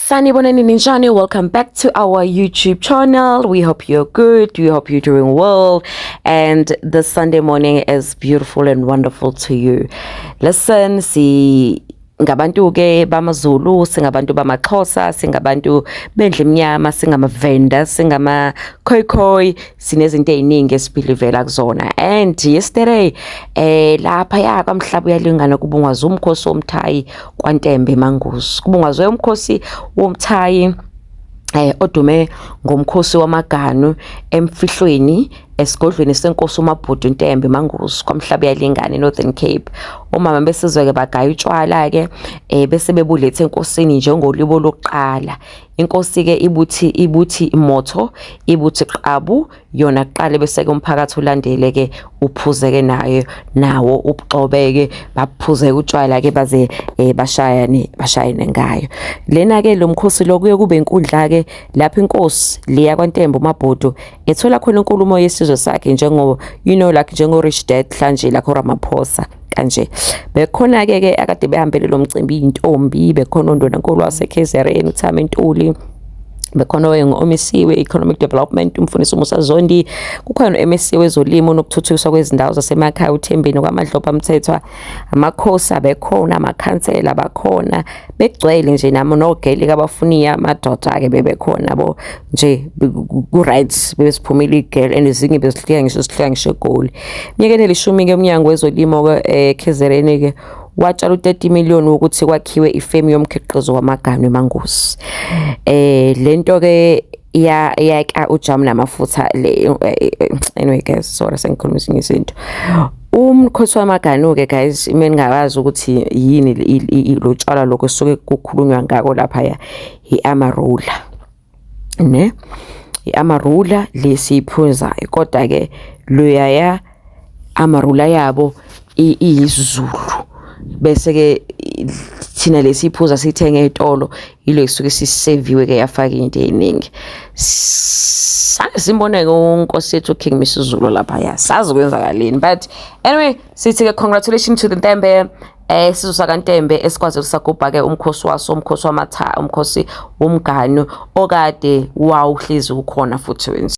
Sanibonani, ninjani? Welcome back to our YouTube channel. We hope you're good. We hope you're doing well. And this Sunday morning is beautiful and wonderful to you. Listen, singabantu ke bamaZulu, singabantu bamaXhosa, singabantu bendlu emnyama, singamaVenda, singama Khoikhoi, sinezinto eziningi esibelievela kuzona. And yesterday lapha ya kwaMhlaba uyalingana kubungazwe umkhosi womthayi kwaNtembe Manguzi. Kubungazwe umkhosi womthayi odume ngomkhosi wamaganu emfihlweni esigodlweni senkosi uMabhudu Ntembe Manguzi kwaMhlaba uyalingana eNorthern Cape. Omama besizwe ke bagaya utshwala ke bese bebulethe enkosini njengolibo lokuqala. Inkosi ke ibuthi imoto, ibuthi qabu yona kuqala, bese ke umphakathi ulandele ke uphuzeke nayo nawo ubuxobeke, baphuze utshwala ke baze bashayane ngayo. Lena ke lo mkhosi lo kuye kube inkundla ke lapho inkosi leya kwaNtembe uMabhudu ethola khona inkulumo yesizwe sakhe njengo like njengo Rich Dad hlanje lakho Ramaphosa kanje. Bekhona ke akade behambele lo mcimbi intombi, bekhona undunankulu wase KZN uThami Ntuli, bekhona omisiwe economic development umfundisi uMusa Zondi, kukhona no-MEC wezolimo nokuthuthukiswa kwezindawo zasemakhaya uThembeni kwaMadlopha Mthethwa, amakhosi abekhona, amakhansela abakhona, begcwele nje nami nogele kabafuniya amadoda-ke bebekhona bo nje ku-right, bebesiphumile igele and ezinye bezihlika ngisho sihlika ngisho eGoli. Eminyakeni elishumi-ke umnyango wezolimo-ke KZN-ke watshala u-30 million ukuthi kwakhiwe ifemu yomkhiqizo wamaganu eManguzi. Lento ke ya yaka ujamu namafutha le. Anyway guys, sorry, sengikhuluma ezinye izinto. Umkhosi wamaganu-ke guys, uma ningawazi ukuthi yini lo tshwala lokho esuke kukhulunywa ngako laphaya, i-Amarula ne, i-Amarula lesiyiphuzayo, kodwa-ke loyaya Amarula yabo iyisiZulu, bese-ke thina lesiyiphuza siyithenga ey'tolo yilo esuke siseviwe-ke yafaka into ey'ningi. Sake simbone-ke unkosi yethu King Misuzulu laphaya, sazi kwenzakaleni. But anyway, sithi-ke congratulations to the Ntembe, sizwe sakaNtembe esikwazi ukusagubha-ke umkhosi waso, umkhosi wamatha, umkhosi womganu okade wawuhlezi ukhona futhi wenziwa.